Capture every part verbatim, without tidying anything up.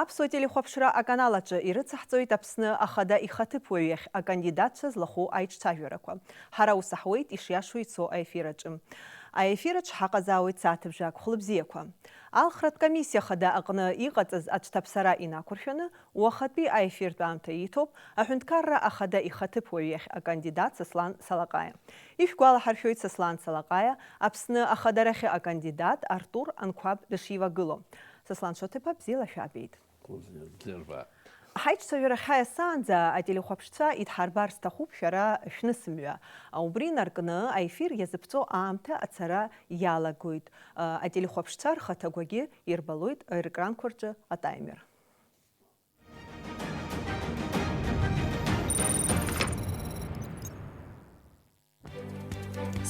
Аԥсуа телехәаԥшра аканал аҿы ирыцаҳҵоит Аԥсны Ахада ихаҭыԥуаҩ иахь акандидатцәа злахәу аиҿцәажәарақәа. Ҳара ус аҳуеит ишиашоу ицо аефир аҿы. Аефир аҿы ҳаҟазаауеит сааҭыбжак хәлыбзиақәа. Алхратә комиссиа Ахада аҟны иҟаҵаз ацәҭаԥсара инақәыршәаны, уахатәи аефиртә аамҭа иҭоуп Аҳәынҭқарра Ахада ихаҭыԥуаҩ иахь акандидат Сослан Салаҟаиа. Ишәгәалаҳаршәоит Сослан Салаҟаиа Аԥсны Ахадарахьы акандидат Артур Анқәаб дышивагылоу. Сослан Шоҭеԥа, бзиала шәаабеит. Бзиа, бзиа рбаа. Ҳаиҿцәажәара хьаиасаанӡа ателехәаԥшцәа идҳарбар сҭахуп шәара шәнысымҩа. Убри инаркны аефир иазыԥҵәо аамҭа ацара иалагоит. Ателехәаԥшцәа рхаҭақәагьы ирбалоит аекранқәа рҿы атаймер.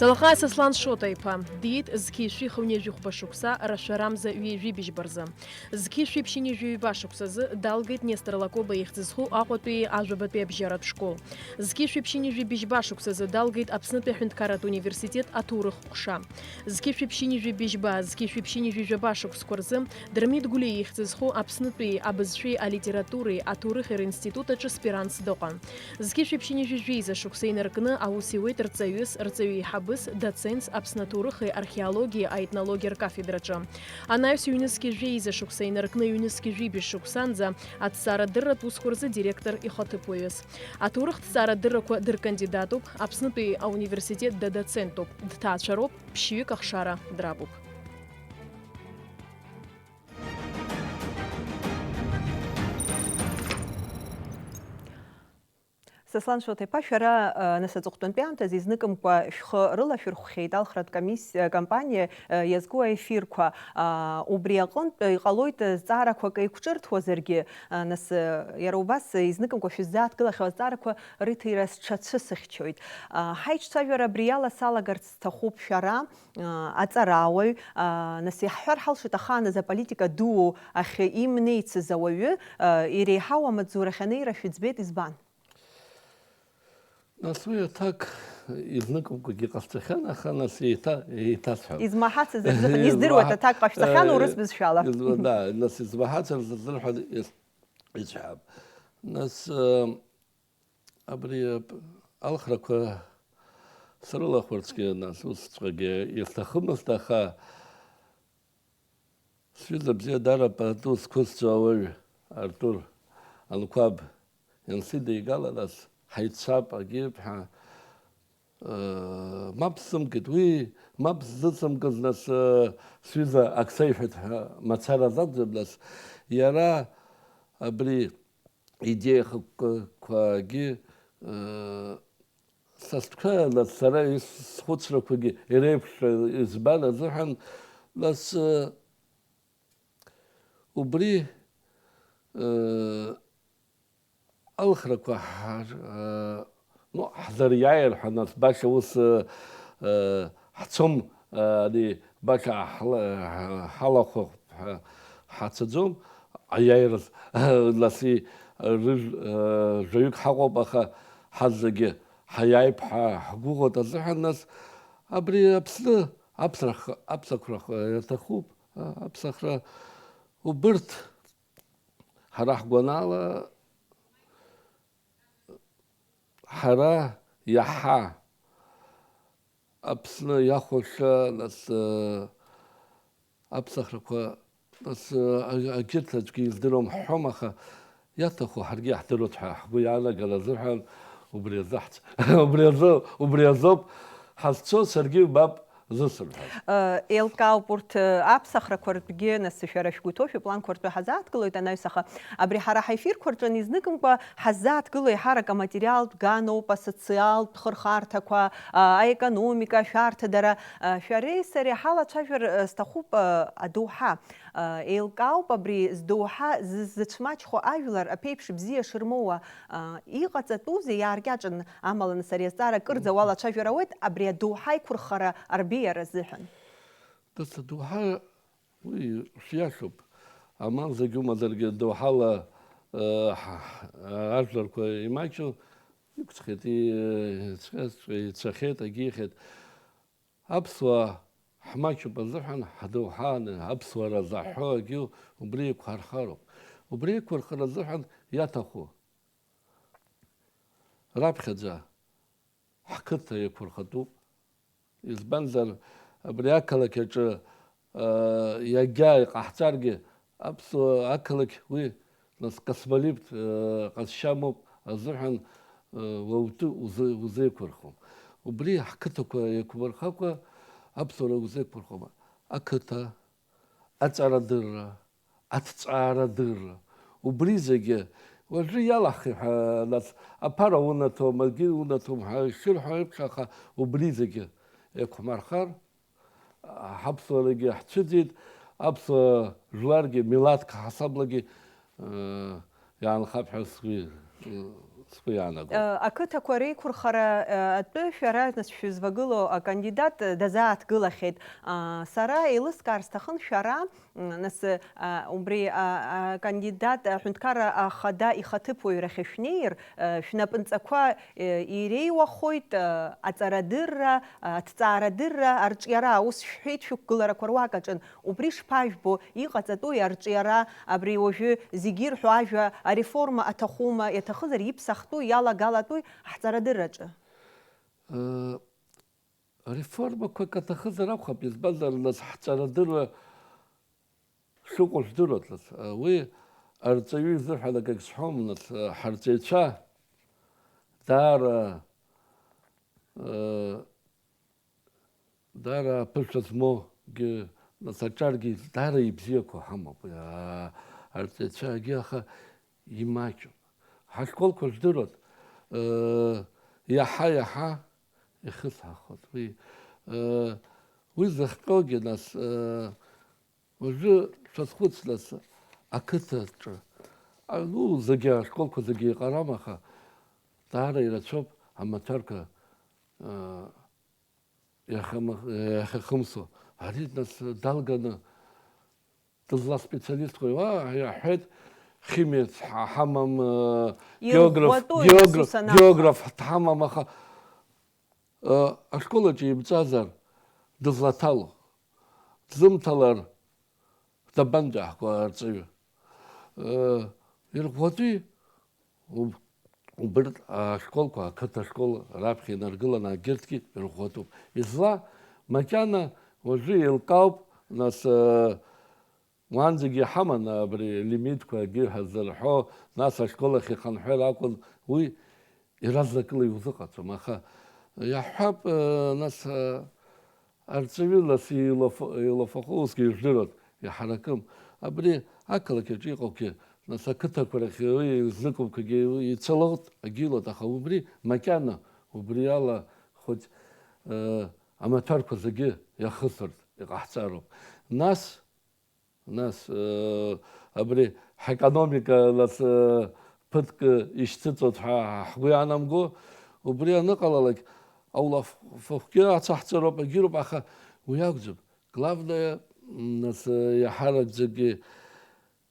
Салаҟаиа Сослан Шоҭа-иԥа диит зқьи жәшәи хынҩажәи хәба шықәса рашәарамза ҩажәи быжьба рзы. Зқьи жәшәи ԥшьынҩажәи ҩба шықәсазы далгеит Нестор Лакоба ихьӡ зху Аҟәатәи ажәабатәи абжьаратә школ. Зқьи жәшәи ԥшьынҩажәи быжьба шықәсазы далгеит Аԥснытәи аҳәынҭқарратә университет аҭоурых ҟәша. Зқьи жәшәи ԥшьынҩажәи быжьба, зқьи жәшәи ԥшьынҩажәи жәаба шықәсқәа рзы Дырмит Гәлиа ихьӡ зху Аԥснытәи абызшәеи алитературеи аҭоурыхи ринститут аҿы аспирантс дыҟан. Зқьи жәшәи ԥшьынҩажәи жәеиза шықәса инаркны аус иуеит рҵаҩыс, рҵаҩы еиҳабыс, доцентс Аԥсны аҭоурыхи археологиеи аетнологиа ркафедраҿы. Анаҩс ҩнызқьи жәеиза шықәса инаркны ҩнызқьи жәибжь шықәсанӡа аҭҵаарадырратә усқәа рзы директор ихаҭыԥуаҩыс. Аҭоурыхҭҵаарадыррақәа дыркандидатуп, Аԥснытәи ауниверситет дадоцентуп, дҭаацәароуп, ԥшьҩык ахшара драбуп. Сослан Шоҭа-иԥа, шәара, э, нас аҵыхәтәантәи аамҭазы изныкымкәа шәхы рылашәырхәхьеит алхратә комисс-, э, кампаниа, э, иазку аефирқәа. А, убри аҟынтә, э, иҟалоит, э, зҵаарақәак еиқәҿырҭуазаргьы, э, нас, э, иара убас, э, изныкымкәа шәыззааҭгылахьоу азҵаарақәа рыҭира сҽацәысыхьчоит. А, ҳаиҿцәажәара абри ала салагарц сҭахуп шәара, а, аҵарауаҩ, а, нас иаҳҳәар ҳалшоит ахааназ аполитика дуу ахь имнеицыз ауаҩы, а, иреиҳау амаҵзурахь анеира шәыӡбеит, избан? Нас уи аҭак изныкымкәагьы ҟасҵахьан, аха нас еиҭа, еиҭасҳәап. Измаҳацыз рзыҳәан, издыруеит, измаҳа-, аҭак ҟашәҵахьан, э, урыс бызшәала. Изма-, да, нас измаҳацыз рзыҳәан ис-, исҳәап. Нас, э, абри ап-, алхрақәа срылахәырцгьы, нас усҵәҟьагьы исҭахымызт, аха Сҩыза бзиа, даара пату зқәысҵо ауаҩ Артур Анқәаб иансидигала, нас ҳаиццап, агьип ҳәа, э, мап сзымкит. Уи мап ззысымкыз, нас, э, сҩыза ак сеиҳәеит ҳәа мацара азакәӡам, нас иара абри идеиақәагьы, э, Са стәқәа, нас сара ис-, схәыцрақәагьы иреиԥшра избан азыҳәан, нас, э, убри, э, алхрақәа ҳар-, э, ну, ҳзыриааир ҳәа, нас баша ус, э, э, ҳцом, э, ари баша ҳла-, ҳалахәып ҳәа ҳацаӡом, аиааираз, нас и-, рыж-, э, жәаҩык ҳаҟоуп, аха ҳазегьы ҳаиааип ҳәа ҳгәыӷуеит азыҳәан, нас абри Аԥсны аԥсрах-, аԥсақәрах-, иаҭахуп, а, аԥсахра убырҭ ҳара ҳгәанала, ҳара иаҳа Аԥсны иахәаша, нас, э, аԥсахрақәа, нас, э, а-, агьырҭ аӡәгьы издыруам ҳҳәом, аха иаҭаху ҳаргьы иаҳдыруеит ҳәа ҳгәы иаанагар азыҳәан убри азы ҳц-, убри азы, убри азоуп ҳазцо, саргьы мап зысымҳәаз. Э, еилкаауп урҭ, э, аԥсахрақәа ртәгьы, нас, шәара шәгәы иҭоу шәыпланқәа ртәы ҳазааҭгылоит анаҩс, аха абри ҳара ҳефирқәа рҿы изныкымкәа ҳаззааҭгыло еиҳарак аматериалтә ганоуп, асоциалтә хырхарҭақәа, а, аекономика, ашәарҭадара. А, шәареи сареи ҳалацәажәар, а, сҭахуп, а, адоуҳа. А, еилкаауп абри здоуҳа зызцәмаҷхо ажәлар аԥеиԥш бзиа шырмоуа, а, иҟаҵатәузеи, иааркьаҿын, амала нас ари азҵаара кырӡа уалацәажәар ауеит, абри адоуҳа аиқәырхара арбеиара азыҳәан. Нас адоуҳа Уи шиашоуп. Амал зегь умазаргьы, доуҳала, э, ҳ-, ҳ-, ажәларқәа имаҷу иқәҵхьеит, и-, ицәа-, ицәахьеит, агьихьеит. Аԥсуаа ҳмаҷуп азыҳәан ҳдоуҳааны, аԥсуара заҳҳәо агьы убри иқәҳархароуп. Убри еиқәырхара азыҳәан иаҭаху раԥхьаӡа ҳқыҭа еиқәырхатәуп. Избанзар, абри ақалақь аҿы, аа, иагьа иҟаҳҵаргьы, аԥсуа ақалақь уи, нас, космополит, аа, ҟазшьа амоуп азыҳәан, аа, уаутәы узы-, узеиқәырхом. Убри ҳқыҭақәа еиқәмырхакәа аԥсуара узеиқәырхом. Ақыҭа, аҵарадырра, аҭҵаарадырра, убри зегьы уажәы иалаҳхи ҳәа, нас, аԥара унаҭом, акгьы унаҭом ҳәа ишырҳәо еиԥш, аха убри зегьы еиқәмырхар, ҳаԥсуарагьы ҳцәыӡит, аԥсуа жәларгьы, милаҭк ҳасаблагьы, э, иаанхап ҳәа сгәы, сгәы иаанагоит. Э, ақыҭақәа реиқәырхара, э, атәы шәара, нас, шәызвагылоу акандидат, э, дазааҭгылахьеит. А, сара еилыскаар сҭахын, шәара, м, нас, а, убри, а, а, акандидат аҳәынҭқарра ахада ихаҭыԥуаҩрахь шәнеир, э, шәнапынҵақәа, э, иреиуахоит, э, аҵарадырра, э, аҭҵаарадырра, арҿиара. Ус шәҳәеит шәықәгыларақәа руак аҿы. Убри шԥажәбо, иҟаҵатәуи арҿиара, абри уажәы зегьы ирҳәо ажәа, ареформа аҭахума, иаҭахызар иԥсахтәу, иалагалатәуи ҳҵарадырраҿы? Э, Ареформақәак аҭахызар акәхап, избанзар, нас, ҳҵарадырра шыҟоу жәдыруеит, нас, уи арҵаҩы изыҳәан акагь сҳәом, нас, ҳарҵаҩцәа даара, даара аԥышәа змоугьы, нас, аҿаргьы даара ибзиақәоу ҳамоуп, арҵаҩцәагьы, аха имаҷуп. Ҳашколқәа жәдыруеит, иаҳа-иаҳа ихысҳахоит. Уи, уи зыхҟьогьы, нас, уажәы шәазхәыц, нас, ақыҭаҿы, а, ну, зегьы ашколқәа зегьы еиҟарам, аха даара ирацәоуп амаҭәарқәа, иахьамах-, иахьахымсу. Ари, нас, далганы дызласпециалистқәои, уа, иаҳҳәеит, химиац ҳа-, ҳамам, э, географ, Ирӷәӷәатәуи, географ, ус анакәха? Географ ҳамам, аха, э, ашкол аҿы имҵазар дызлаҭало, дзымҭалар дабанӡаҳго арҵаҩы? Э, ирӷәӷәатәи? Уб-, убырҭ ашколқәа, ақыҭа ашкол раԥхьа инаргыланы, егьырҭгьы ирӷәӷәатәуп. Изла, макьана уажәы еилкаауп, нас, э, уаанӡагьы иҳаман абри лимитқәагьы ҳәа зырҳәо, нас ашкол ахь ихынҳәыр акәын, уи иаразнакыла иузыҟаҵом. Аха иаҳҳәап, э, нас, э, Арҵаҩы лассы илаф-, илафахәы усгьы ижәдыруан, иҳаракым. Абри ақалақь аҿы иҟоугьы, нас, ақыҭақәа рахь уи изныкымкәагьы ицалоит, агьилоит, аха убри макьана, убри ала хәыҷ, э, амаҭәарқәа зегьы иахысыртә иҟаҳҵароуп. Нас, Нас, э, абри ҳекономика, нас, э, ԥыҭк ишьҭыҵуеит ҳәа ҳгәы иаанамго, убри аныҟалалак, аулафахәгьы ацаҳҵароуп, агьыроуп, аха уи акәӡам. Главное, нас, э, иаҳараӡакгьы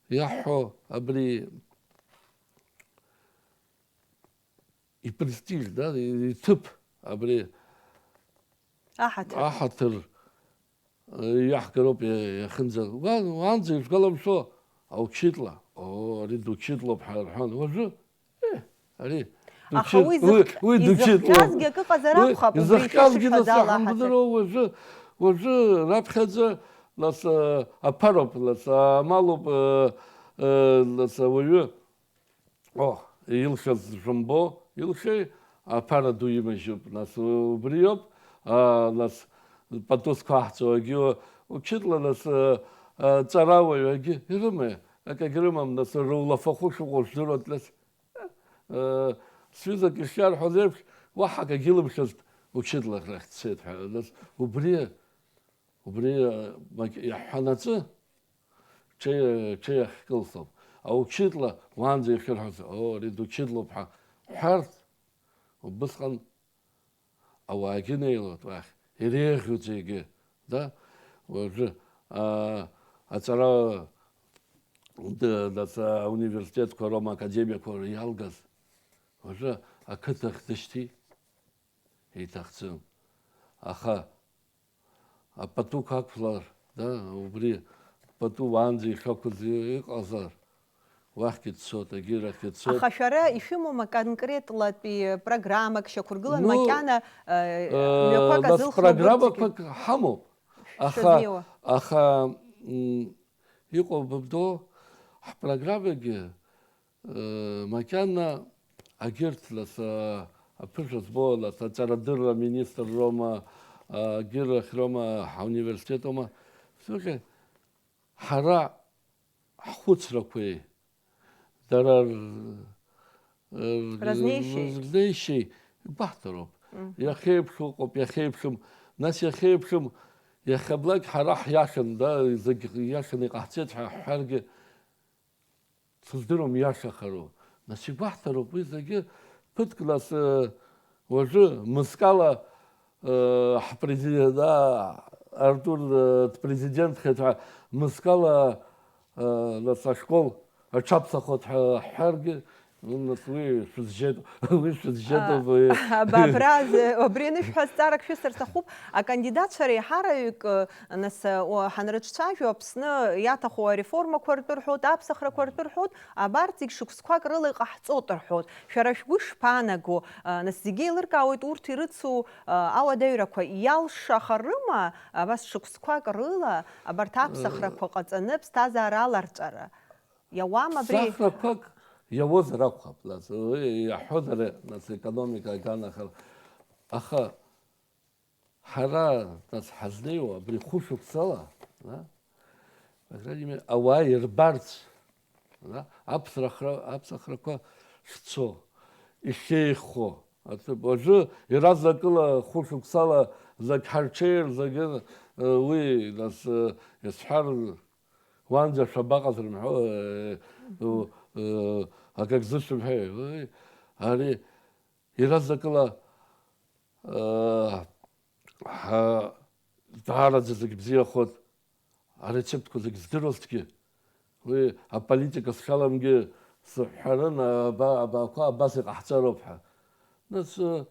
иаҳҳәо абри ипрестиж, да, и-, иҭыԥ, абри Аҳаҭыр. Аҳаҭыр, э, иаҳгароуп, иа-, иахьынӡа. Уа-, уаанӡа ишәгәаламшәо, аучитла. О, ари дучитлоуп ҳәа рҳәон. Уажәы, э, ари Аха дучит-, уи уи, зыхҟ-, уи дучитлоуп. Изыхҟьазгьы акы ыҟазар Уи акәхап, убри изыхҟьазгьы ишышәҳәаз нас ала, аҳаҭыр. Иаҳмадыруа уажәы, уажәы раԥхьаӡа, нас, э, аԥароуп, нас, амалуп, э, э, нас, ауаҩы. О, илшаз шәымбо, илшеи, аԥара ду имажьуп, нас убриоуп, а, нас пату зқәаҳҵо агьы, учитла, нас, а, а, ҵарауаҩ агьы ирымеи, акагь рымам, нас рулафахәы шыҟоу жәдыруеит, нас, а, сҩызак ишиарҳәоз еиԥш, уаҳа акагь илымшазт, учитла рахь дцеит ҳәа, нас убри Убри, э, маки-, иаҳҳәанаҵы, ҽеи, ҽеи ахькылсуам. Аучитла уаанӡа ихьырҳәоз, о, ари дучитлоуп ҳәа ҳәарц, убысҟан ауаагьы неилоит уахь, иреиӷьу зегьы, да? Уажәы, а, аҵара д-, дац-, ауниверситетқәа роума академиақәа иалгаз, уажәы ақыҭахь дышьҭит, иҭахӡам. Аха Апатуқәа ақәлар, да, убри пату уаанӡа ишақәыз иҟазар, Уахьгьы дцоит, егьирахьгьы дцоит. Аха шәара ишәымоума конкретлатәи программак шьақәыргылан, ну, макьана, э, э, мҩақәак нас азылхра программақәак ҳамоуп. Аха, шәызнеиуа? Аха, м, иҟоу быбдо, ҳпрограммагьы, э, макьана агьырҭ нас, э, аԥышәа збо, нас аҵарадырра министр роума, э, агьырахь роума, ҳауниверситет аума, всё-таки ҳара ҳхәыцрақәеи, дара р-, р-, Разнеишьеи. Разнеишьеи гәаҳҭароуп. Мгм. Иахьеиԥшу ыҟоуп, иахьеиԥшым, нас иахьеиԥшым, иахьаблак ҳара ҳиашан, да, зегь иашаны иҟаҳҵеит ҳәа ҳҳәаргьы, сыздыруам иашахару. Нас игәаҳҭароуп уи зегьы, ԥыҭк нас, э, уажәы мызкала, э, ҳпрези-, да, Артур, э, дпрезидентхеит ҳәа мызкала, э, нас ашкол аҽаԥсахот ҳәа ҳҳәаргьы, ну, нас уи шәызжьеит, уи шәызжьеит, А, уи. Аб-, абра з-, абри анышәҳәа зҵаарак шәысҭар сҭахуп. Акандидатцәа реиҳараҩык, э, нас, э, уа-, ҳанрыҿцәажәо, Аԥсны иаҭаху ареформақәа ртәы рҳәоит, аԥсахрақәа ртәы рҳәоит, абарҭ зегь шықәсқәак рыла иҟаҳҵоит рҳәоит. Шәара шәгәы шԥаанаго? Э, нас зегьы еилыркаауеит урҭ ирыцу, э, ауадаҩрақәа. Иалшахарыма абас шықәсқәак рыла абарҭ аԥсахрақәа ҟаҵаны аԥсҭазаара аларҵәара? Иауама абри? Ԥсахрақәак иауазар акәхап, нас, уи иаҳҳәозар, нас, економика аганахар. Аха ҳара, нас, ҳазнеиуа абри хәышықәсала, на, по крайней мере, ауаа ирбарц, на, аԥсрахра-, аԥсахрақәа шцо, ишеихо. Аҭыԥ, уажәы иаразнакыла хәышықәсала зегь ҳарҽеир, зегьы, э, уи, нас, э, исҳәар, уанӡа шәабаҟаз рымҳәо, э, у, э, акагь зысымҳәеи, уи, ари иаразнакыла, э, ҳа, даараӡа зегь бзиахоит, арецептқәа зегь здыруазҭгьы, уи аполитика сшаламгьы сыҳәҳәарын, аба-, абаақәа абас иҟаҳҵароуп ҳәа. Нас, э,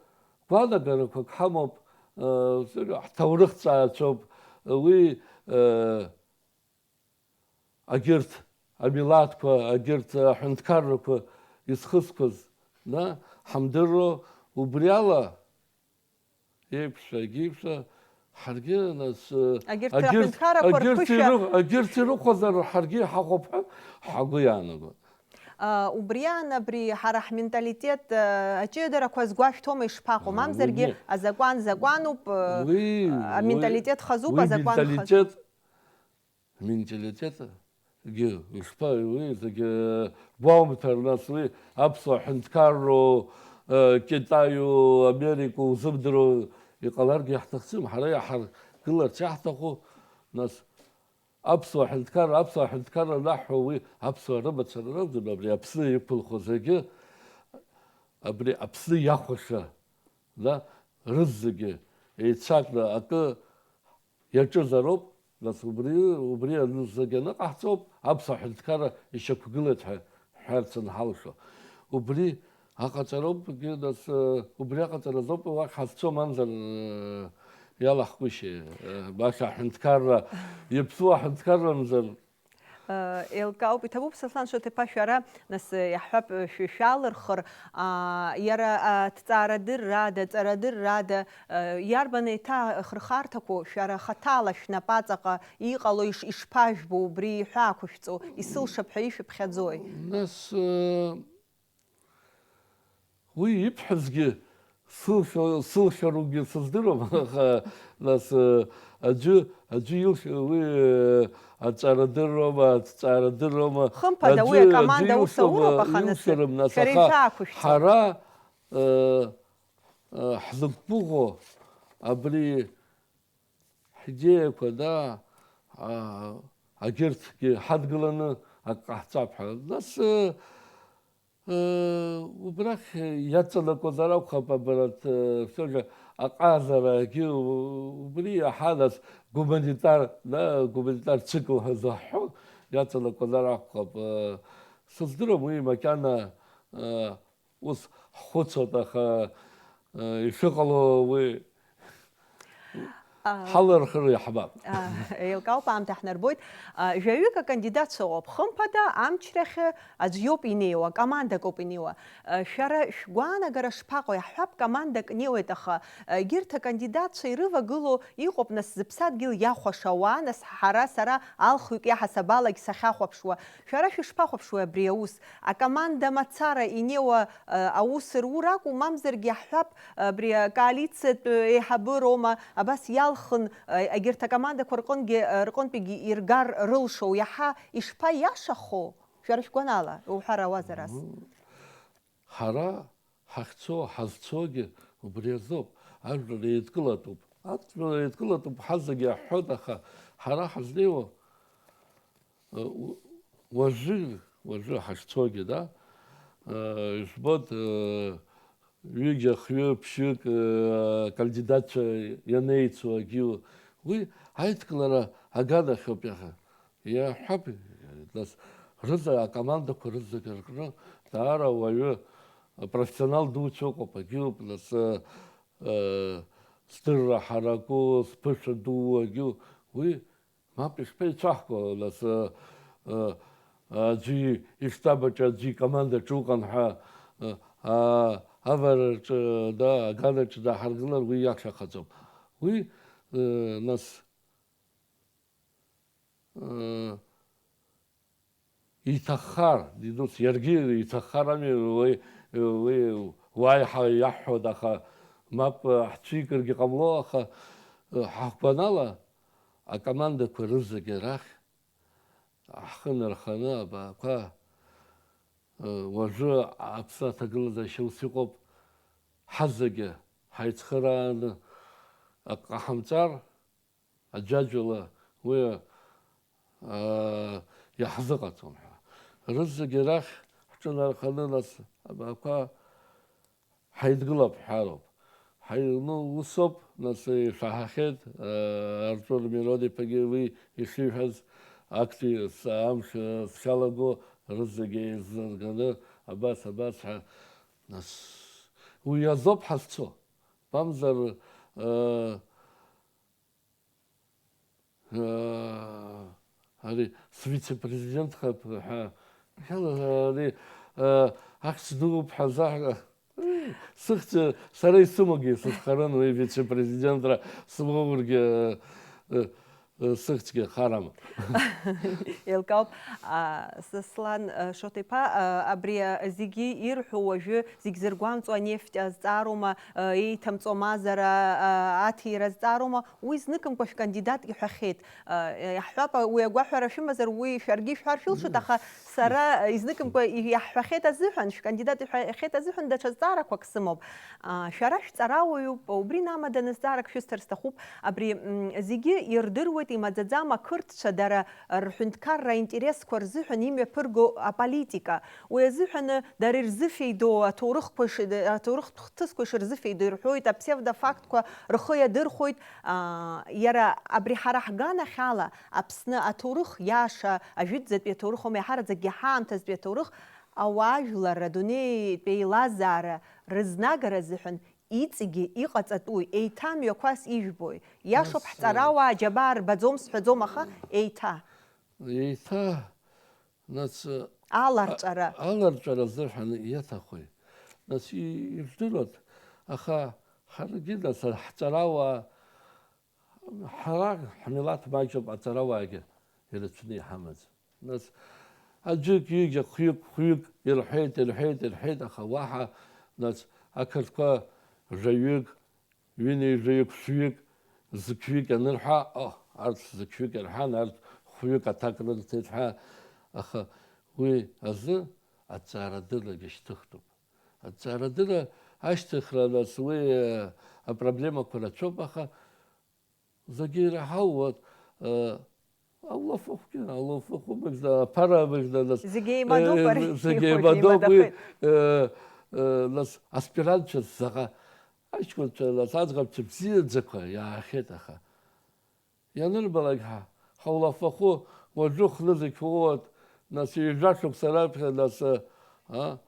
гәаанагарақәак ҳамоуп, э, ҳҭоурых ҵаацәоуп, уи, э, агьырҭ амилаҭқәа, агьырҭ аҳәынҭқаррақәа изхысқәаз, на, ҳамдырро, убриала еиқәшәа, егьиқәшәа, ҳаргьы, нас, Агьырҭ агьырҭ, аҳәынҭқаррақәа агьырҭ рԥышәа ирых-, агьырҭ ирыхәозар ҳаргьы иҳахәап ҳәа ҳгәы иаанагон. А, убри аан абри ҳара ҳменталитет, а, аҷыдарақәа згәашәҭома ишԥаҟоу? Мамзаргьы Уи, азакәан закәануп, а, уи, аменталитет уи, хазуп, уи азакәан хазуп. Менталитет, менталитетгьы, ишԥа-, уи зегьы гәоумҭар, нас, уи аԥсуа ҳәынҭқарроу, э, Китаиу, Америкоу узымдыруа иҟаларгьы иаҳҭахӡам. Ҳара иаҳаргыларц иаҳҭаху, нас, аԥсуа ҳәынҭқарра, аԥсуа ҳәынҭқарра анаҳҳәо, уи аԥсуаа рымацара ракәӡам, абри Аԥсны иқәынхо зегьы, абри Аԥсны иахәаша, да, рызегьы еицакны акы иаҿызароуп, нас убри, убри анызегьы аныҟаҳҵоуп, аԥсуа ҳәынҭқарра ишьақәгылеит ҳәа ҳҳәарц анҳалшо. Убри аҟаҵароуп, егьи, нас, э, убри аҟаҵаразоуп уахь ҳазцо, мамзар, э, иалаҳкушьеи, э, баша аҳәынҭқарра, иаԥсуа аҳәынҭқаррамзар, Э, еилкаауп, иҭабуп, Сослан Шоҭеԥа, шәара, нас, э, иаҳҳәап, э, шәы-, шәалырхыр, аа, иара, а, аҭҵаарадыррада, аҵарадыррада, э, иарбан еиҭа хырхарҭақәоу шәара хаҭала шәнапаҵаҟа иҟало иш-, ишԥажәбо, убри иҳәаақәышәҵо, исылшап ҳәа ишәыԥхьаӡои? Нас, э, Уи ибҳәазгьы сылшо-, сылшаругьы сыздыруам, аха, нас, э, аӡәы, аӡәы илш-, уи, э, аҵарадырроума, аҭҵаарадырроума, Хымԥада, уи аӡәы, акоманда аӡәы ус илшома, ауроуп, аха, нас, илшарым, нас, шәара аха ишәаақәышәҵо. Ҳара, э, э, ҳзықәгәыӷуа абри ҳидеиақәа, да, а, агьырҭгьы ҳадгыланы ак ҟаҳҵап ҳәа. Нас, э, э, убрахь иаҵанакуазар акәхап, абарҭ, э, всё же аҟазарагьы у-, убри иаҳа, нас, гуманитар, да, гуманитар цикл ҳәа заҳҳәо иаҵанакуазар акәхап. Э, сыздырам уи макьана, э, Ус ҳхәыцуеит, аха, э, ишыҟало уи. ҳалархыр иаҳбап. Еилкаауп, аамҭа ҳнарбоит. Жәаҩык акандидатцәа ыҟоуп. Хымԥада, амчрахь аӡә иоуп инеиуа, командак ауп инеиуа. Шәара шәгәаанагара шԥаҟоу? Иаҳҳәап, командак неиуеит, аха егьырҭ акандидатцәа ирывагылоу иҟоуп, нас, зыԥсадгьыл иахәаша ауаа, нас, ҳара, сара алхҩык иаҳасабалагь сахьахәаԥшуа. Шәара шәышԥахәаԥшуеи абри аус? Акоманда мацара инеиуа аус рур акәу, мамзаргьы иаҳҳәап, абри акоалициатә еиҳабы роума абас иалхын, егьырҭ акомандақәа рҟынгьы, рҟынтәигьы иргар рылшо, иаҳа ишԥаиашахо, шәара шәгәанала, уҳәар ауазар ас? Ҳара ҳахьцо, ҳазцогьы убри азоуп, ажәлар еидкылатәуп. Ажәлар еидкылатәуп ҳазегьы иаҳҳәоит, аха ҳара ҳазнеиуа, уажәы, уажәы ҳахьцогьы, да, ижәбоит, ҩыџьа, хҩы, ԥшьҩык, акандидатцәа ианеицу агьы, уи аидкылара аганахьоуп иаҳа. Иаҳҳәап, нас, рыза-, акомандақәа рызегьы рҟны даара уаҩы, профессионал дуцәа ыҟоуп, агьоуп, нас, здырра ҳараку, зԥышәа дуу агьу, уи мап ишԥеицәаҳкуа, нас, аӡәы иштаб аҿы, аӡәы икомандаҿы уҟан ҳәа, авараҿы, да, аганаҿы дааҳаргылар, уи иашахаӡом. Уи, нас, Иҭаххар, дидус, иаргьы иҭаххар ами, уи, уи уаҳа иаҳҳәоит, аха мап ҳцәикыргьы ҟамло, аха ҳахәбанала акомандақәа рызегьы арахь ҳхы нарханы абаақәа, уажәы Аԥсны аҭагылазаашьа ус иҟоуп, ҳазегьы ҳаицхырааны акы ҟаҳамҵар, аӡәаӡәала уи, аа, иаҳзыҟаҵом ҳәа. Рызегьы рахь ҳҿынарханы, нас, абаақәа ҳаидгылап ҳәароуп. Ҳаи-, ну, усоуп, нас, ишаҳахьеит, аа, Артур Мирон-иԥагьы уи ишиҳәаз, актәи с-, амш, аа, сшалаго, рызегьы еизырганы, абас, абас ҳәа, нас, уи азоуп ҳазцо. Мамзар, аа, Ари свице-президентхап ҳәа, ари ахьӡ дууп ҳәа азаҳга. Сыхьӡ сара исымоугьы сызхарын уи вице-президентра слоургьы, сыхьӡгьы харам. Еилкаауп. Сослан Шоҭа-иԥа, абри зегьы ирҳәо уажәы зегь зыргәамҵуа анефть азҵаароума, еиҭамҵуа мазара аҭира азҵаароума, уи зныкымкәа шәкандидат иҳәахьеит. Иаҳҳәап, уи агәаҳәара шәымазар, уи шәаргьы ишәҳәар шәылшоит, аха сара изныкымкәа иаҳҳәахьеит азыҳәан, шәкандидат иҳәахьеит азыҳәан даҽа зҵаарақәак сымоуп. Шәара шәҵарауаҩуп, убри инамаданы зҵаарак шәысҭар сҭахуп. Абри зегьы ирдыруеит, имаӡаӡам ақырҭцәа дара рҳәынҭқарра аинтересқәа рзыҳәан имҩаԥырго аполитика. Уи азыҳәаны дара ирзыфеидоу аҭоурыхқәа иши-, аҭоурыхтә хҭысқәа ишырзыфеидоу ирҳәоит, апсевдофактқәа рхы иадырхәоит. Иара абри ҳара ҳганахьала Аԥсны аҭоурых иаша, ажәытәӡатәи аҭоурых аума, иаҳараӡакгьы ҳаамҭазтәи аҭоурых, ауаажәларра, адунеитә еилазаара рызнагара азыҳәан иҵегьы иҟаҵатәуи, еиҭа мҩақәас ижәбои? Иашоуп, ҳҵарауаа аџьабаа рбаӡом сҳәаӡом, аха еиҭа. Еиҭа, нас, аларҵәара. Аларҵәара азыҳәан иаҭахуи? Нас, ижәдыруан, аха ҳаргьы, нас, ҳҵарауаа Ҳара ҳмилаҭ маҷуп, аҵарауаагьы ирацәаны иҳамаз. Нас, аӡәык, ҩыџьа, хҩык, хәҩык ирҳәеит, ирҳәеит, ирҳәеит, аха уаҳа, нас, ақырҭқәа жәаҩык, ҩынҩажәаҩык, шәҩык, зқьҩык анырҳәа, о, арҭ зқьҩык ирҳәан, арҭ хәҩык аҭак рырҭеит ҳәа, аха уи азы аҵаарадыррагьы шьҭыхтәуп. Аҵаарадырра ашьҭыхра, нас, уи, э, апроблемақәа рацәоуп, аха зегьы ираҳау, вот, э, аулафахәгьы, аулафахәы мыжда, аԥара мыжда, нас, зегьы еимадоуп, э, ари зегьы еимадоуп, уи, э, э, нас, аспирантцәа заҟа, аҷкәынцәа, нас, аӡӷабцәа бзиаӡақәа иаахьеит, аха Ианырбалак ҳа, ҳаулафахәы уаҵәы хнызқь уоуеит, нас, ҩажәа шықәса раԥхьа, нас, а,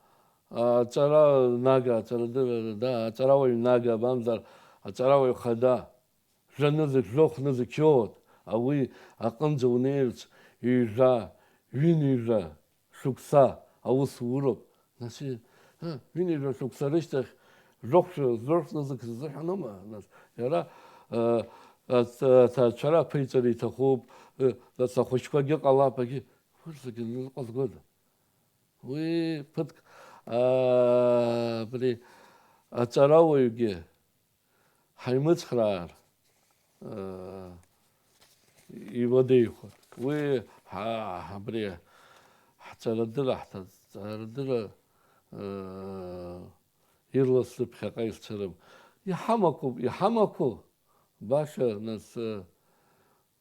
аҵара нага, аҵарадырра, да, аҵарауаҩ нага, мамзар аҵарауаҩ хада, Жәанызқь, жәохә нызқь иоуеит, уи аҟынӡа унеирц ҩажәа, ҩынҩажәа шықәса аус уроуп. Нас, ы, ҩынҩажәа шықәса рышьҭахь жәохә, жәохә нызқь рзыҳәаноума, нас, иара, ы, аҭ-, аҭаацәара ақәиҵара иҭахуп, ы, нас ахәыҷқәагьы ҟалап, агьы, урҭ зегьы аныҟазгода? Уи ԥыҭк, аа, абри аҵарауаҩгьы ҳаимыцхраар, аа, иуадаҩхоит. Уи ҳа-, абри ҳҵарадырра, ҳҭаҵарадырра, аа, ирласны ԥхьаҟа исцәырым. Иҳамақәоуп, иҳамақәоу, баша, нас, аа,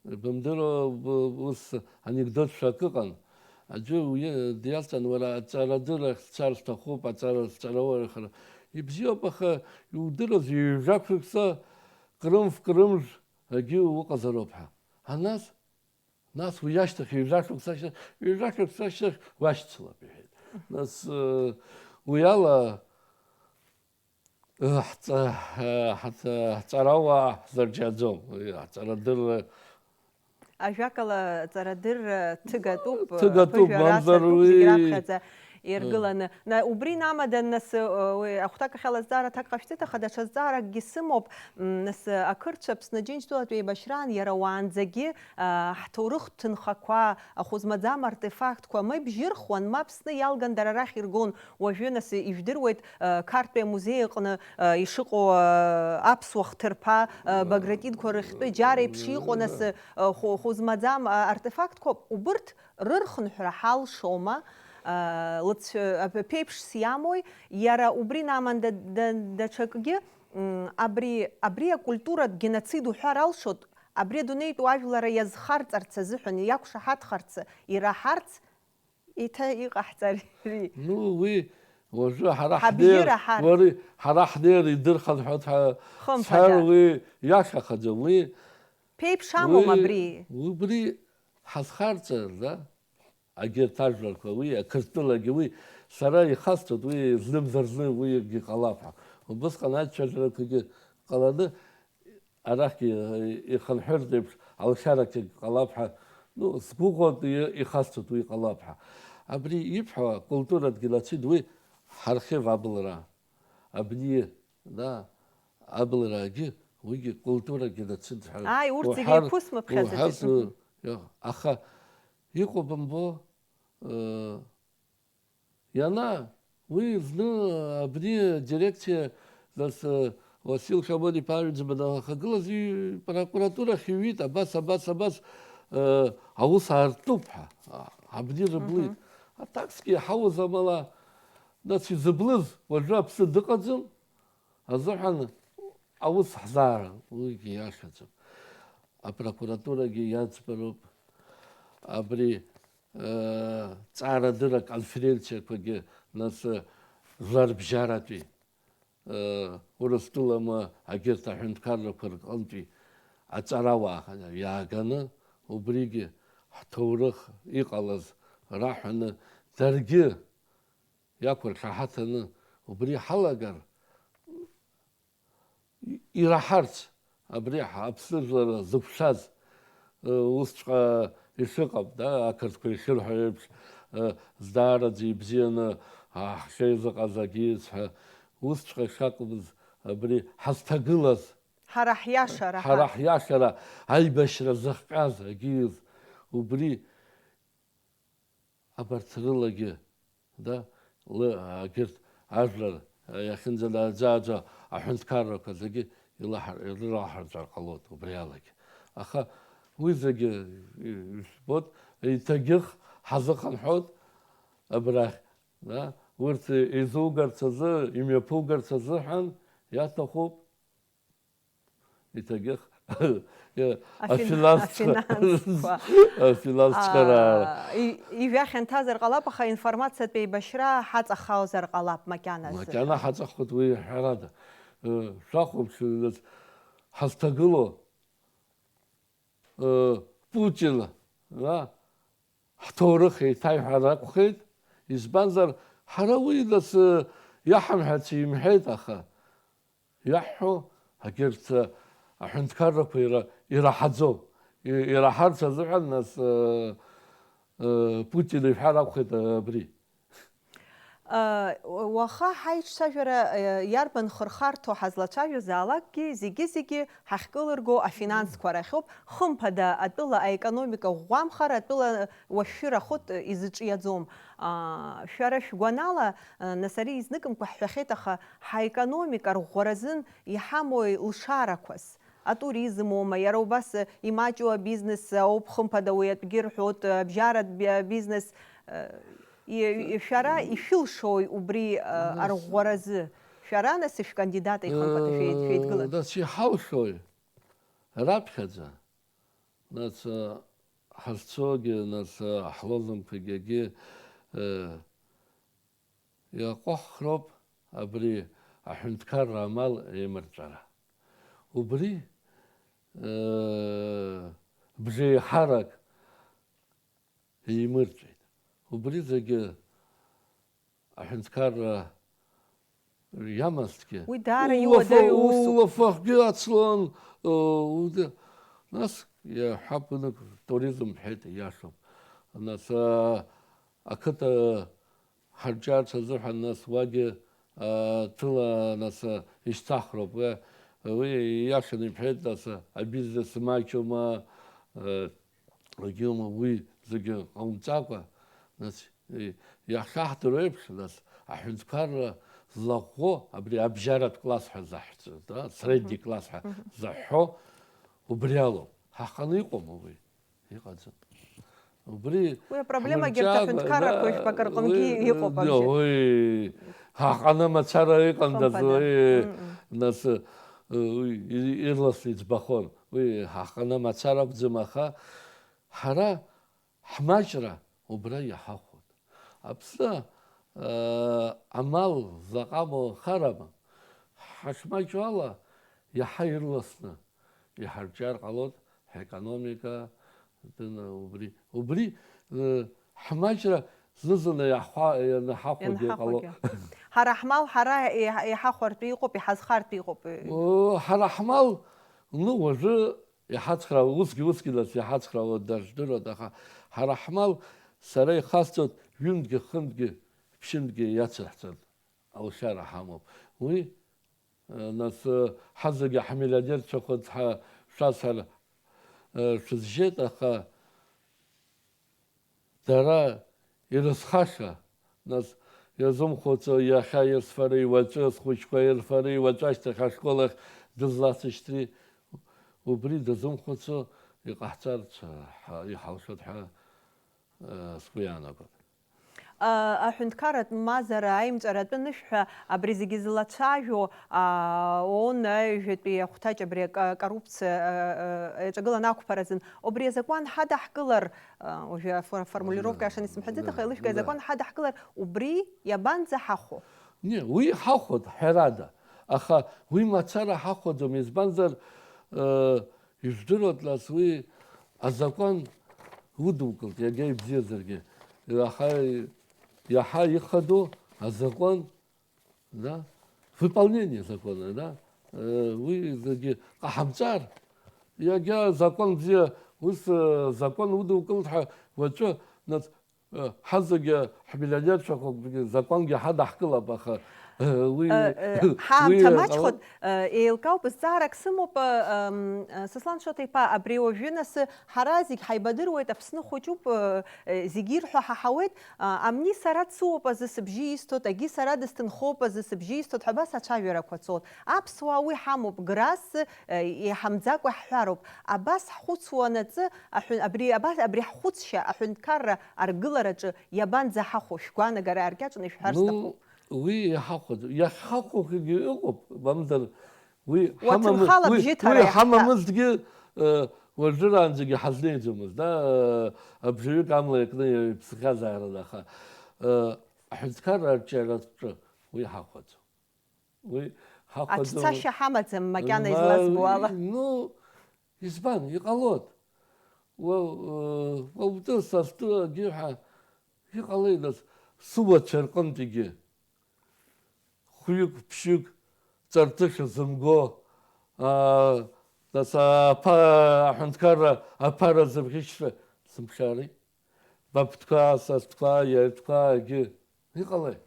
Бымдыруа, б-, ус анекдотшәа акы ыҟан. Аӡәы уи диазҵаан, уара аҵарадыррахь сцар сҭахуп, аҵара сҵарауаҩхар. Ибзиоуп, аха иудыруаз, ҩажәа шықәса, крымф-крымжә агьы уҟазароуп ҳәа. А нас, нас уи ашьҭахь, ҩажәа шықәса ашьҭахь, ҩажәа шықәса ашьҭахь уашьцылап, иҳәеит. Нас, э, уи ала, Ҳҵа-, ҳаҵа-, ҳҵарауаа ҳзырџьаӡом, уи аҵарадырра. Ажәакала, аҵарадырра ҭыгатәуп, Ҭыгатәуп, ԥыжәара мамзар сартуп, уи зегь раԥхьаӡа иргыланы. На, убри инамадан, нас, уи ахәҭак ахьала азҵаара аҭак ҟашәҵеит, аха даҽа зҵааракгьы сымоуп. М, нас, ақырҭцәа Аԥсны Аџьынџьтәылатә еибашьраан иара уаанӡагьы, а, ҳҭоурыхтә ҭынхақәа, ахәы змаӡам артефактқәа, ма ибжьырхуан, ма Аԥсны иалган дара рахь иргон. Уажәы, нас, ижәдыруеит, э, Қарҭтәи амузеи аҟны, э, ишыҟоу, э, аԥсуа хҭырԥа, э, багратидқәа рыхьтәы џьар еиԥш иҟоу, нас, э, хәы-, хәы змаӡам, э, артефактқәа, убырҭ рырхынҳәра ҳалшома, э, лыцә-, э, ԥеиԥшс иамои, иара убри наман да-, да-, даҽакгьы, м, абри, абри акультуратә геноцид уҳәар алшоит, абри адунеитә уажәлара иазхарҵарц азыҳәан, иақәшаҳаҭхарц, ираҳарц, Еиҭа иҟаҳҵари? Ну, уи уажәы ҳара Ҳабжьы ҳнеир, раҳарц. Уари, ҳара ҳнеир идырханҳәа ҳәа Хымԥада. Сҳәар, уи иашахаӡам, уи, Ԥеиԥш амоума уи, абри? Убри ҳазхарҵар, да? Агьырҭ ажәларқәа, уи ақырҭтәылагьы, уи сара ихасҵоит, уи знымзар-зны уигьы ҟалап ҳәа. Убысҟан аччаџьарақәагьы ҟаланы, Арахьгьы ихынҳәыртә еиԥш алшарақәагь ҟалап ҳәа, ну, сгәыӷуан, и-, ихасҵоит уи ҟалап ҳәа. Абри ибҳәо акультуратә геноцид уи ҳархив абылра. Абни, да, абылрагьы уигьы культуратә геноцид ҳәа Ааи, урҭ зегьы уҳәар, еиқәысмыԥхьаӡац. Уҳәарц, Мгм. Иа-, аха иҟоу бымбо, э, Иана, уи зны абни адирекциа, нас, Уасил Шамон-иԥа Аҩӡба данахагылаз, ипрокуратурахь иҩит, абас, абас, абас, э, аус аартуп ҳәа, а, абни рыблит. Мгм. Аҭаксгьы иҳауз амала, нас изыблыз, уажәы аԥсы дыҟаӡам, азыҳәан аус ҳзаарым, уигьы иашаӡам. Апрокуратурагьы иаӡбароуп. Абри, э, ҵаарадырра аконференциақәагьы, нас, э, жәларбжьаратәи, э, Урыстәылама агьырҭ аҳәынҭқаррақәа рҟынтәи аҵарауаа иааганы, убригьы ҳҭоурых иҟалаз раҳәаны, даргьы иақәыршаҳаҭаны убри ҳалагар, ираҳарц, абри ҳаԥсыжәлар зықәшәаз, ы, усҵәҟьа ишыҟам, да, ақырҭқәа ишырҳәо еиԥш, ы, здаараӡа ибзианы, а, ҳшеизыҟаз агьиз ҳәа, усҵәҟьа ишакәмыз абри ҳазҭагылаз, Ҳара ҳиашара, ҳара ҳа- ҳиашара, аибашьра зыхҟьаз агьиз, убри Абарҭ рылагьы, да, лы-, агьырҭ ажәлар иахьынӡанаӡааӡо аҳәынҭқаррақәа зегьы илаҳар-, ирылаҳарҵәар ҟалоит убри алагьы. Аха уи зегьы, ижәбоит, еиҭагьых ҳазыхынҳәуеит абрахь, да, урҭ изугарц азы, имҩаԥугарц азыҳәан иаҭахуп. Иҭагьых, афин-, афинансқәа. Афинансқәа. Афинансқәа раа. Аа, и-, ижәҩа хьанҭазар ҟалап, аха информациатә еибашьра ҳаҵахозар ҟалап макьаназы. Макьана ҳаҵахоит, уи ҳәарада. Э, шәахәаԥш, нас, ҳазҭагылоу, э, Путин, а, ҳҭоурых еиҭаиҳәар акәхеит, избанзар, ҳара уи, нас, э, иаҳамҳәац имҳәеит, аха иаҳҳәо, агьырҭ, э, аҳәынҭқаррақәа ира-, ираҳаӡом. И-, ираҳарц азыҳәан, нас, э, э, Путин иҳәар акәхеит абри. Э, уаха ҳаиҿцәажәара, э, иарбан хырхарҭоу ҳазлацәажәозаалакгьы, зегьы-зегьы ҳахькылырго афинансқәа рахьоуп. Хымԥада, атәыла аекономика ӷәӷәамхар, атәыла уашәшәыр ахәы изҿиаӡом. А, шәара шәгәанала, э, нас ари изныкымкәа ҳҳәахьеит, аха ҳаекономика арӷәӷәаразын иҳамои лшарақәас? Атуризм оума, иара убас, э, имаҷу абизнес ауп, хымԥада, уи атәгьы рҳәоит, э, абжьаратә би-, бизнес, э, и-, и-, шәара ишәылшои убри, э, арӷәӷәаразы? Шәара, нас, шәкандидат ихымԥада шәеид-, шәеидгылан? Нас иҳалшои раԥхьаӡа? Нас, э, ҳазцогьы, нас, э, ҳлозунгқәагьы, э, иаҟәыҳхроуп абри аҳәынҭқарра амал еимырҵәара. Убри, э, бжеиҳарак еимырҵәеит. Убри зегьы аҳәынҭқарра иамазҭгьы, уи даара улафа-, иуадаҩу усуп. Улафахгьы ацлон, э, уд-, нас иаҳҳәап, нык туризм ҳәеит, иашоуп. Нас, э, ақыҭа ҳарҿиарц азыҳәан, нас уагьы, э, ҭыла, нас, э, ишьҭаҳхроуп. Уи, уи иашаны ибҳәеит, нас, э, абизнес маҷума, э, Егьиума уи зегьы ҟаумҵакәа, нас, и-, иахьаҳдыруа еиԥш, нас, аҳәынҭқарра злаӷәӷәо, абри абжьаратә класс ҳәа заҳҵо, да, средний класс ҳәа заҳҳәо, убри алоуп. Ҳаханы иҟоума уи? Иҟаӡам. Убри уи апроблемагьы ҳмырҿиакәа, аҳәынҭқаррақәа да, жәпак рҟынгьы уи, иҟоуп, да, абжьы. Уи, ҳаханы мацара иҟандаз, хымԥада, уи, нас, уи, и-, ирласны иӡбахон. Уи ҳаханы мацара акәӡам, аха ҳара ҳмаҷра убра иҳахәон. Аԥсны, э, амал заҟа амоу харама, ҳашмаҷу ала иаҳа ирласны иҳарҿиар ҟалоит ҳекономика, дына убри, убри, э, ҳмаҷра зны-зынла иаҳхәа-, ианаҳахәогьы ҟало-. Ианаҳахәогьы. Ҳара ҳмал ҳара иҳа-, иҳахәартә иҟоуп, иҳазхартә иҟоуп. О, ҳара ҳмал, ну, уажәы иҳацхраауа, усгьы, усгьы, нас, иҳацхраауа дажәдыруан, аха ҳара ҳмал, сара ихасҵоит, ҩынтәгьы, хынтәгьы, ԥшьынтәгьы иацырҳҵоит алшара ҳамоуп. Уи, э, нас, э, ҳазегьы ҳмиллионерцәахоит ҳәа шәасҳәар, э, шәызжьеит, аха дара ирызхаша, нас, иазымхәыцуа, иахьа ирфари, уаҵәы схәыҷқәа ирфари, уаҵәы ашьҭахь ашкол ахь дызласышьҭри, убри дазымхәыцуа иҟаҳҵарц ҳа-, иҳалшоит ҳәа, э, сгәы иаанагоит. А, аҳәынҭқарратә мазара аимҵәаратәы анышәҳәа, абри зегьы злацәажәо, а, ООН аҩажәатәи ахәҭаҷ абри ака-, акоррупциа, а, а, аҿагыланы ақәԥаразын, убри азакәан ҳадаҳкылар, а, уажәы афор-, аформулировка, да, иашаны исымҳәаӡеит, аха, да, илышәкааи, да, азакәан ҳадаҳкылар, убри иабанӡаҳахәо? Не, уи ҳахәоит, ҳәарада, аха уи мацара ҳахәаӡом, избанзар, э, ижәдыруеит, нас, уи азакәан удукылт, иагьа ибзиазаргьы. Иаҳа, иаҳа ихадоу азакәан, да, выполнение закона, да, э, уи зегьы ҟаҳамҵар, иагьа закәан бзиа, ус, э, закәан удукылт ҳәа уаҵәы, нас, э, ҳазегьы ҳмиллионерцәақәакгьы закәангьы ҳадаҳкылап, аха, э, уи, э, э, ҳаамҭа уи, маҷхоит, э, э, еилкаауп, зҵаарак сымоуп, э, м, э, Сослан Шоҭа-иԥа, абри уажәы нас ҳара зегь ҳаибадыруеит, Аԥсны хәыҷуп, э, э, зегь ирҳәо ҳаҳауеит, а, амни сара дсуоуп азы сыбжьы исҭоит, агьи сара дысҭынхоуп азы сыбжьы исҭоит ҳәа абас ацәажәарақәа цоит. Аԥсуаа уи ҳамоуп, грас, э, иҳамӡакәа ҳҳәароуп. Абас ҳхәыцуа анаҵы, аҳәын-, абри, абас, абри ҳхәыцшьа аҳәынҭқарра аргылараҿы иабанӡаҳахәо, шәгәаанагара аркьаҿны ишәҳәар, ну, сҭахуп. Уи иҳахәаӡом. Иахьҳахәогьы ыҟоуп, мамзар уи уаҭынхала ҳамамыз-, уи, бжьы ҭара уи иаҳҭа- ҳамамызҭгьы, э, уажәраанӡагьы ҳазнеиӡомызт, да, э, абжаҩык амла иакны иԥсхьазаарын, аха, э, аҳәынҭқарра арҿиаратә уи ҳахәаӡом. Уи ҳахәаӡом. Ацәцашьа ҳамаӡам, макьана ма-, излазбо ала. Ну, избан, иҟалоит. Уа, э, уа утәы са стәы агьи ҳәа иҟалеи, нас, сыуацәа рҟынтәигьы. Хәҩык, ԥшьҩык ҵарҭышәа зымго, аа, Нас аԥа-, аҳәынҭқарра аԥара зыбӷьышьра сымшәари? Ба бтәқәа, са стәқәа, иара итәқәа, егьи. Иҟалеи?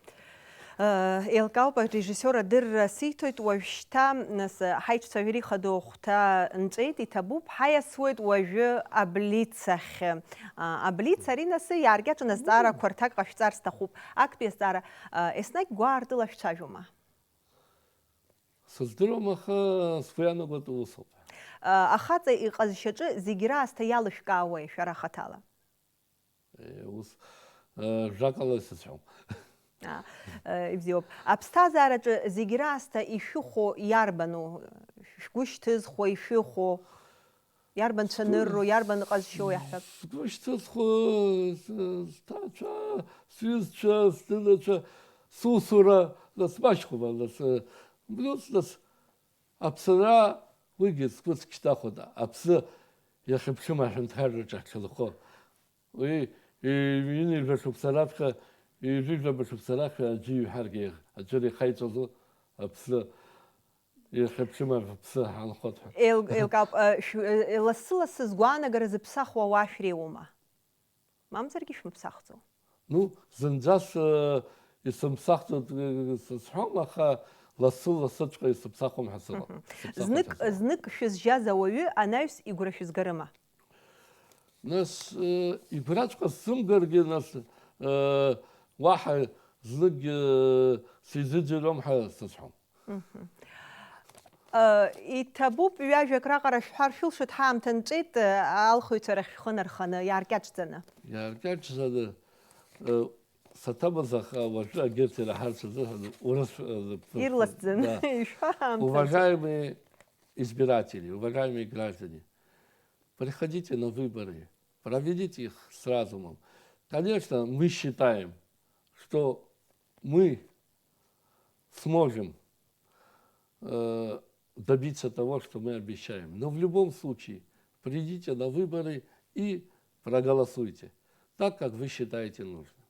Еилкаауп, арежиссиор адырра сиҭоит, уажәшьҭа, нас, ҳаиҿцәажәара ихадоу ахәҭа нҵәеит, иҭабуп, ҳаиасуеит уажәы аблиц ахь. А, аблиц ари нас иааркьаҿны азҵаарақәа рҭак ҟашәҵар сҭахуп. Актәи азҵаара, а, еснагь гәаартыла шәцәажәома? Сыздыруам, аха сгәы иаанагоит усоуп. А, ахаҵа иҟазшьаҿы зегь раасҭа иалышәкаауеи шәара хаҭала? Е, ус, э, жәакала исызҳәом. А, э, ибзиоуп. Аԥсҭазаараҿы зегь раасҭа ишәыхәо иарбану? Шәгәы шьҭызхуа, ишәыхәо? Иарбан цәанырроу, иарбан ҟазшьоу иаҳҳәап? Сгәы шьҭызхуа, с-, сҭаацәа, сҩызцәа, сдунацәа, сусура, нас, мачхәума, нас, э, плюс, нас, аԥсынра, уигьы сгәы сышьҭнахуеит, аԥсы иахьыԥшым аҳәынҭқарраҿы ҳахьынхо. Уи, ҩынҩажәа шықәса раԥхьа, ҩажәижәаба шықәса раԥхьа аӡәы иҳәаргьы, аӡәыр ихаиҵәаӡо аԥсы, иахьыԥшым аԥсы ҳанхоит ҳәа. Еил-, еилкаауп, э, шә-, э, лассы-лассы згәаанагара зыԥсахуа ауаа шәреиуоума? Мамзаргьы шәмыԥсахӡо? Ну, зынӡас, э, исымԥсахӡо, э, сызҳәом, аха лассы-лассыҵәҟьа исыԥсахуам ҳәа сыҟам. Мгм. Сыԥсахуеит Знык, ҳәа сыҟам. Знык шәызжьаз ауаҩы анаҩс игәра шәызгарыма? Нас, э, игәраҵәҟьа сзымгаргьы, нас, э, уаҳа зныкгьы, э, сизыӡырҩуам ҳәа сызҳәом. Мгм. Э, иҭабуп, ҩажәак раҟара шәҳәар шәылшоит, ҳаамҭа нҵәеит, э, алхыҩцәа рахь шәхы нарханы, иааркьаҿӡаны. Иааркьаҿӡаны, э, саҭамыз, аха уажәы егьырҭ ираҳарц азыҳәан урыс, э, Ирласӡаны, да. Ишәҳәа ҳаамҭа нҵәеит. Уважаемые избиратели, уважаемые граждане, приходите на выборы, проведите их с разумом. Конечно, мы считаем, что мы сможем, э, добиться того, что мы обещаем. Но в любом случае, придите на выборы и проголосуйте так, как вы считаете нужным.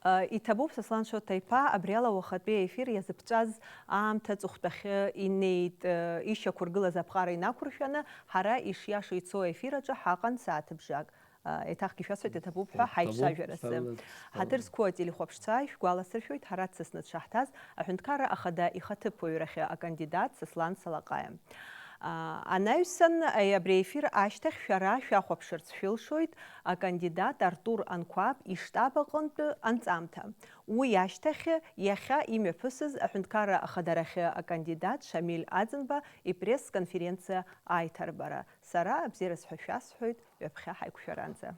Э, иҭабуп, Сослан Шоҭа-иԥа, абри ала уахатәи аефир иазыԥҵәаз аамҭа аҵыхәтәахьы инеит, э, ишьақәыргылаз аԥҟара инақәыршәаны, ҳара ишиаша ицо аефир аҿы ҳаҟан сааҭыбжак. Еиҭахгьы шәасҳәоит, иҭабуп ҳәа Иҭабуп, ҳаицәажәараз. Сара Ҳаҭыр зқәу ателехәаԥшцәа ишәгәаласыршәоит, ҳара дсасны дшаҳҭаз аҳәынҭқарра ахада ихаҭыԥуаҩрахьы акандидат Сослан Салаҟаиа. Анаҩсан, абри аефир ашьҭахь шәара шәахәаԥшырц шәылшоит акандидат Артур Анқәаб иштаб аҟынтәы анҵамҭа. Уи ашьҭахь иахьа имҩаԥысыз аҳәынҭқарра ахадарахьы акандидат Шамиль Аӡынба ипресс-конференциа аиҭарбара. Сара абзиараз ҳәа шәасҳәоит, ҩаԥхьа ҳаиқәшәаранӡа.